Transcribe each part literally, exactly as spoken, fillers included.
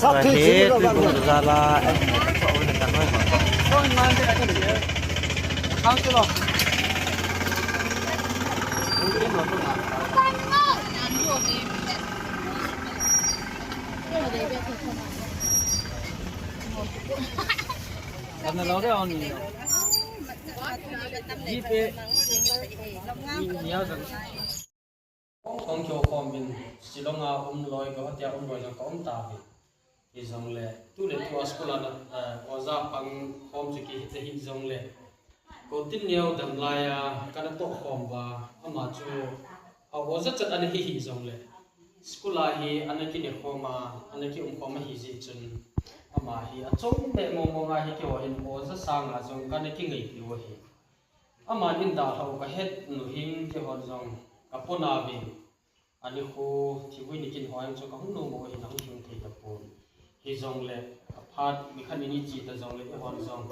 Ahi, tui bung jala, eh, Hong Kong kyo khom in Shillong a um loi ka hotia um loi jong ka um ta hi. Hi jong le, tu le tu a school a na, eh, oja pang khom chu ki hita hi jong le. Ko tin neo dam lai a, ka na to khom ba, ama chu a oja chat ana hi hi jong le. School a hi ana ki ne khom a, ana ki um khom a hi ji chun. Ama hi a chom be mo mo nga hi ki ho in oja sang a jong ka na ki ngai ki ho hi. Aman in dalhau ka het nu hin keiho jong ka pona vin. Ani khu thivui nikin ho jong chu ka hung nom u hin ahung hing thei tapon. Hi jong le, a phat mi khat ni ni chi ta jong le, eiho jong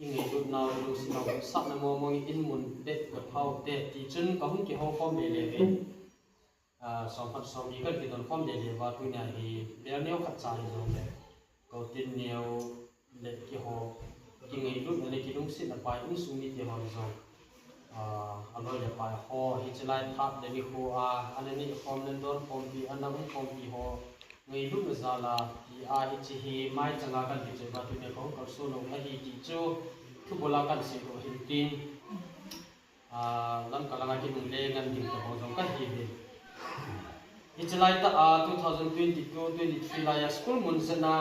i ngailut nau, i lungset nau, sahna mo mo in mun beh ka phau te, ti chun ka hung kihou khom le le ve. Ah, som khat som ni kan kidon khom le le va tunia hi bel neo khat cha hi jong le. Ko tin neo le keiho, ki ngailut le ki lungset na pai insung mite ho jong. Ah, a loi le pai ho, hichi lai phat le ni khu a, ana ni khom nen don khompi, ana um khompi ho. Ngailut na jal a, ti a hichi hi mai changa kan kichoi va tunia ko kalson u ahi ti chu, thubul a kan sei u hin tin. Ah, Lamka langa kinungle ngan ding tabang jong ka hi ve. Hichi lai ta a, two thousand twenty-two twenty-three lai a school mun jana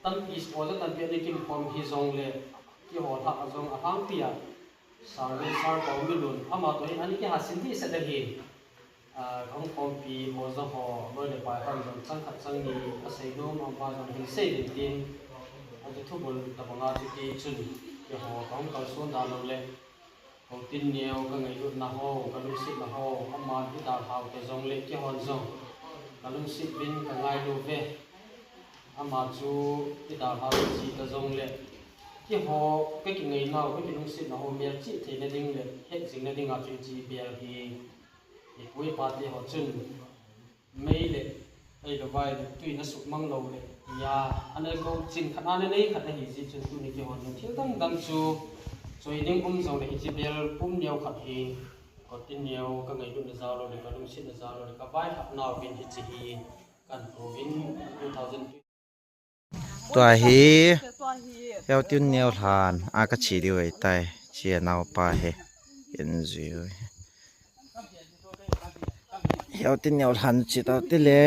tampi school a tampi ani kin khom hi jong le, keiho lha a jong a hang pi a. Sir le sir ko mi lun, ama to hi ani ki ha sin di sa da hi. Ah, ka hung khompi oja ho, loi le pai hon jong chang khat chang ni, a sei nom, ama jong hin sei din tin. A chu thubul tabang a chu ti chun, keiho ka hung kalson da lo le. Ko tin neo ka ngailutna ho, ka lungsetna ho, aman i dalhau ta jong le keiho jong. Ka lungset vin ka ngailu ve. Ama chu i dalhau ji ta jong le. Keiho ka kingainau, ka kilungsetna ho melchih theina ding le, het jingna ding a chu i chi bel hi. I pu i pa te ho chun. Mei le, ei le vai le, tui na suk mang lo le, ya, ana go chin khat ana nei khat ahi ji chun tuni keiho jong thil dang dang chu, choi ding um jong le hichi bel pum neo khat hi, ko tin neo ka ngailutna jal lo le, ka lungsetna jal lo le, ka vaihopnau vin hichi hi, kan pu vin two thousand. Tua hi, Heo Tin Neo lhan, a ka chi diu ahi tai, chi a naupa hi, in zui u hi. Heo Tin Neo lhan chi tau ti le.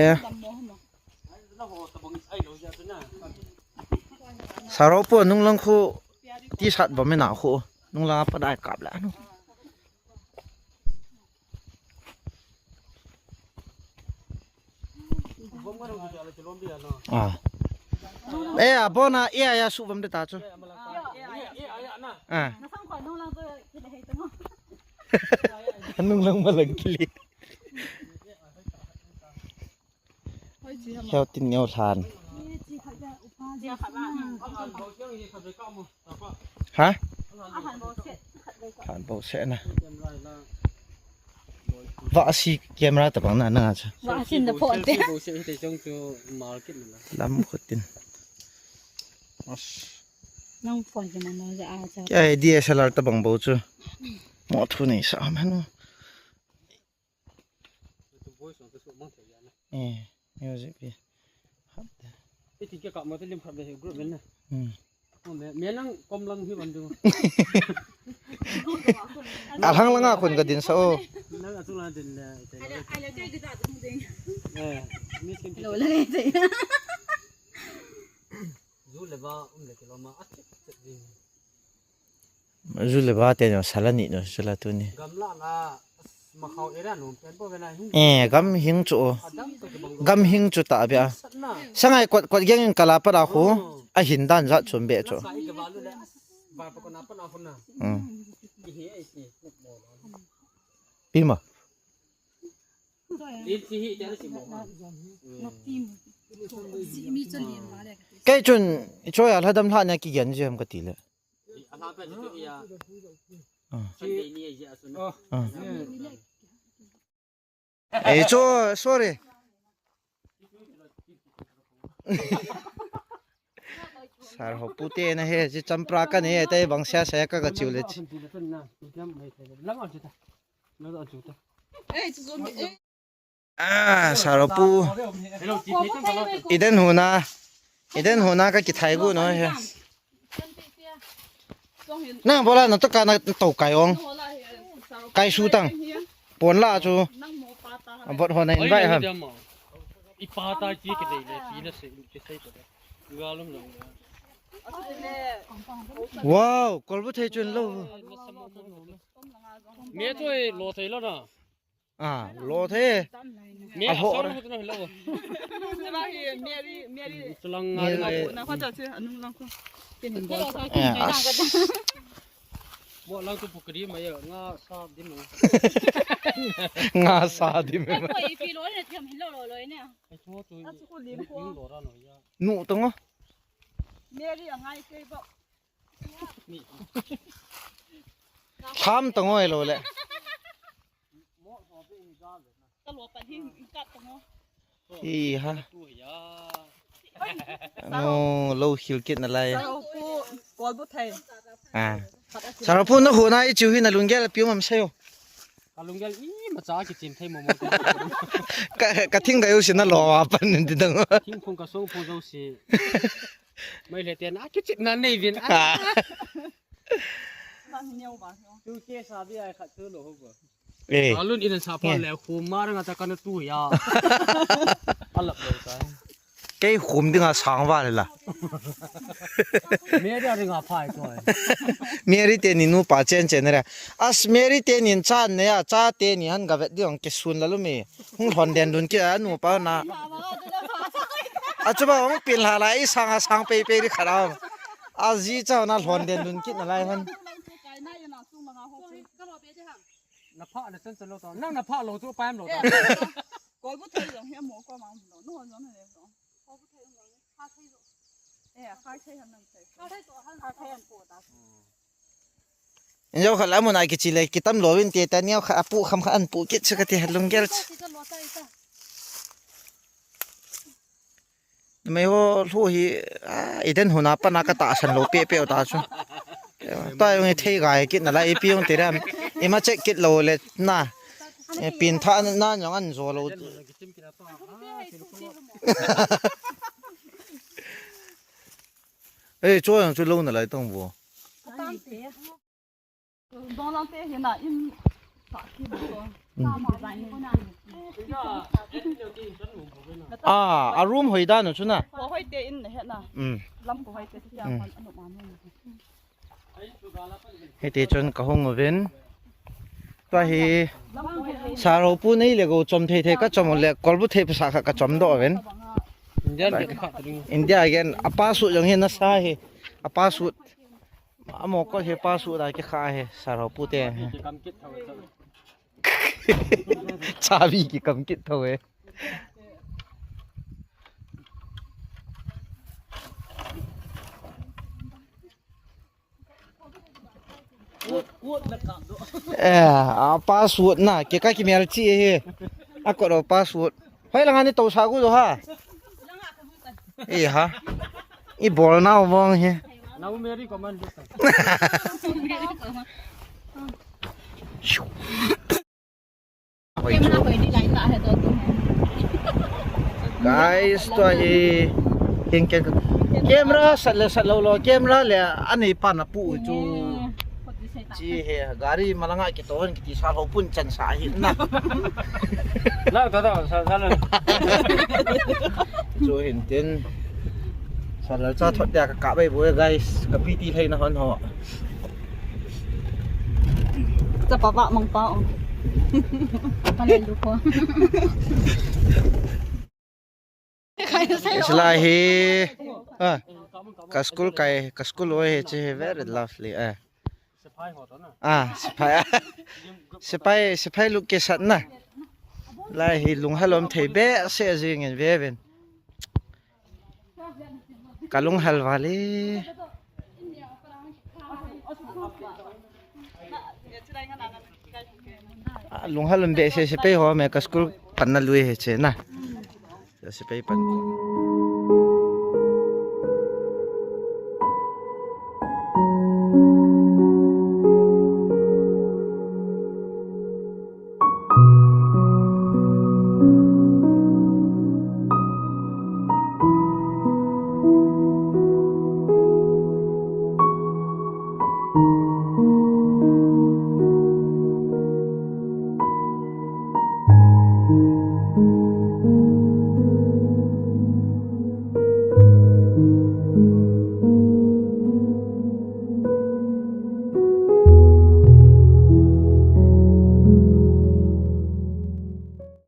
Saro po nung lang khu, ti sat bom ina khu, nung lang a pa dai kap le anu. Ah. Eh, abona, eh, ya su bam de ta chu. Ah. Nung lang malang kili. Heo Tin Neo lhan. Ha? Han bo se na. Va si camera tabang na na cha. Va si na phone te. Lam khutin. Nang phone ke na no ja a cha. Kya hai D S L R tabang bo chu. Mo thu nei sa man. Eh, music pi. Iti ke ka ma te lim khat be group na. Hmm. Me lang kom lang hi ban du. Alhang langa khun ka din sa o. Lang a chu la din le. Eh, mi sin lo la le. Zu le ba um le ke lo ma a chik chik din. Zu le ba te no sala ni no sala tu ni. Gam la la, ma khau era no pen po ve na hing. Eh, gam hing chu. Adam to ke bang. Gam hing chu ta bia. Sat na. Sangai kot kot geng in kala pa da khu. Oh. A hin dan jat chom be chu. Sa i ke ba lu le. Ba pa ko na pa na khu na. Hmm. Ki hi ai ki. Pi ma. Kei chun, i choi a lhadam lhah nia kigen jeng ka ti le. Ah. Ah. Eh, cho, sorry. Sir ho pu te na he, ji champra ka ne, te bang sia sia ka ka chiu le chi. Ah, sir ho pu. Eden huna. Eden huna ka kithai gu no he. Nang bola na to ka na to kai ong. Kai su tang. Pon la chu. Bot ho na invite ham. Ipa ta chi ke dei le, pi na se, ke sei ko. Ga lum lum. Wow, kolbu thei chun lo. Me to e lo thei lo na. Ah, lo thei. Me a lo. Mary, Mary. Chulang nga na ko. Na ko cha che, anung lang ko. Ah, as. Mo lang tu pukri ma ya, nga sa dim. Nga sa dim. Ko ipi lo ne thiam hin lo lo lo ne. Ai chu tu. A chu ko lim ko. Lo ra no ya. Nu tong o. Mary a ngai kei bo. Tham tong o lo le. Ka lo pan hin ka tong o. Hi ha. No, lo khil kit na lai. Sir ho pu, kolbu thei. Ah. Sir ho pu na hu na i chiu hi na lunggel piu mam sei o. Ka lunggel i ma cha ki chim thei mo mo. Ka, ka thing ka yo si na lo a pan ni dang. Thing phung ka song phung zo si. Mai le ten a ki chit na nei vin. Ah. Bang neo ba. Tu ke sa bi ai khat tu lo ho ba. Eh. Alun in sa pa le khu mar nga ta ka na tu ya. Alap lo ta. Kei khum dinga sang va le la. Mary a ringa phai ko. Mary te ni nu pa chen chen re. As Mary te nin chan ne ya, cha te ni han ga vet ding ke sun la lu mi. Hung lhon den dun ki a nu pa na. A chu ba hung pin la la i sang a sang pei pei ri khara. A ji cha na lhon den dun ki na lai han. Na pha na chan chan lo to. Nang na pha lo chu pa em lo to. Kolbu thei jong he mo ko ma lo. No jong he lo. Kolbu thei jong he. Kha thei jong. Eh, kha thei han nang thei. Kha thei to han. Kha thei han ko ta. Injo khala mun a kichi le kitam lo vin te ta neo kha apu kham kha an pu kit chu ka ti ha lunggel. Mai ho lhu hi, ah, i den huna pana ka tahsan lo pe pe ta chu. Ta jong i thei gai kit na lai i pi jong te ram. I ma check kit lo le na. E pin tha na jong an jo lo. Ei, cho jong chu lo na lai tong vo. Dong lang te hi na in sa ki bo. Mm. Sa ma ba ni ko na. Ah, a room hoi dan u chu na. Ko hoi te in he na. Mm. Lam ko hoi te ti a kon anu ma ni. Hiti chun ka hung uvin. Tua hi sir ho pu nei le go chom thei thei ka chom le kolbu thei pasa kha ka chom doh uvin. India ke kha ta ding. India again. A password jong hi na sa hi. A password. Amo ko he password a ke kha he sir ho pu te. Chabi ki kam kit tho e. Eh, a password na, ke ka ki mel chi he. A ko ro password. Hoi langa ni to sa gu do ha. Eh ha. I bol na mong he. Nau Mary command. Guys, tua hi. King, king. Camera sat le sat lo lo, camera le anei pa na pu chu. Chi he, gari malanga kitoh in kiti sir ho pun chan sa hi na. La, ta, ta, sa, sa, la. Chu hin tin. Sa la cha thot dia ka ka bai bo guys, ka pi ti lhai na hon ho. Chapa ba mang pa o. Pa le lu ko. Isla hi. Ah. Ka school kai, ka school oi he chi he very lovely. Ah. Ah, sipai. Sipai, sipai location na. Lai hi lunghalom thei behseh jing in ve ven. Ka lunghal vale. Ah, lunghalom behseh sipai ho me ka school pan na lui he che na. Sipai pan.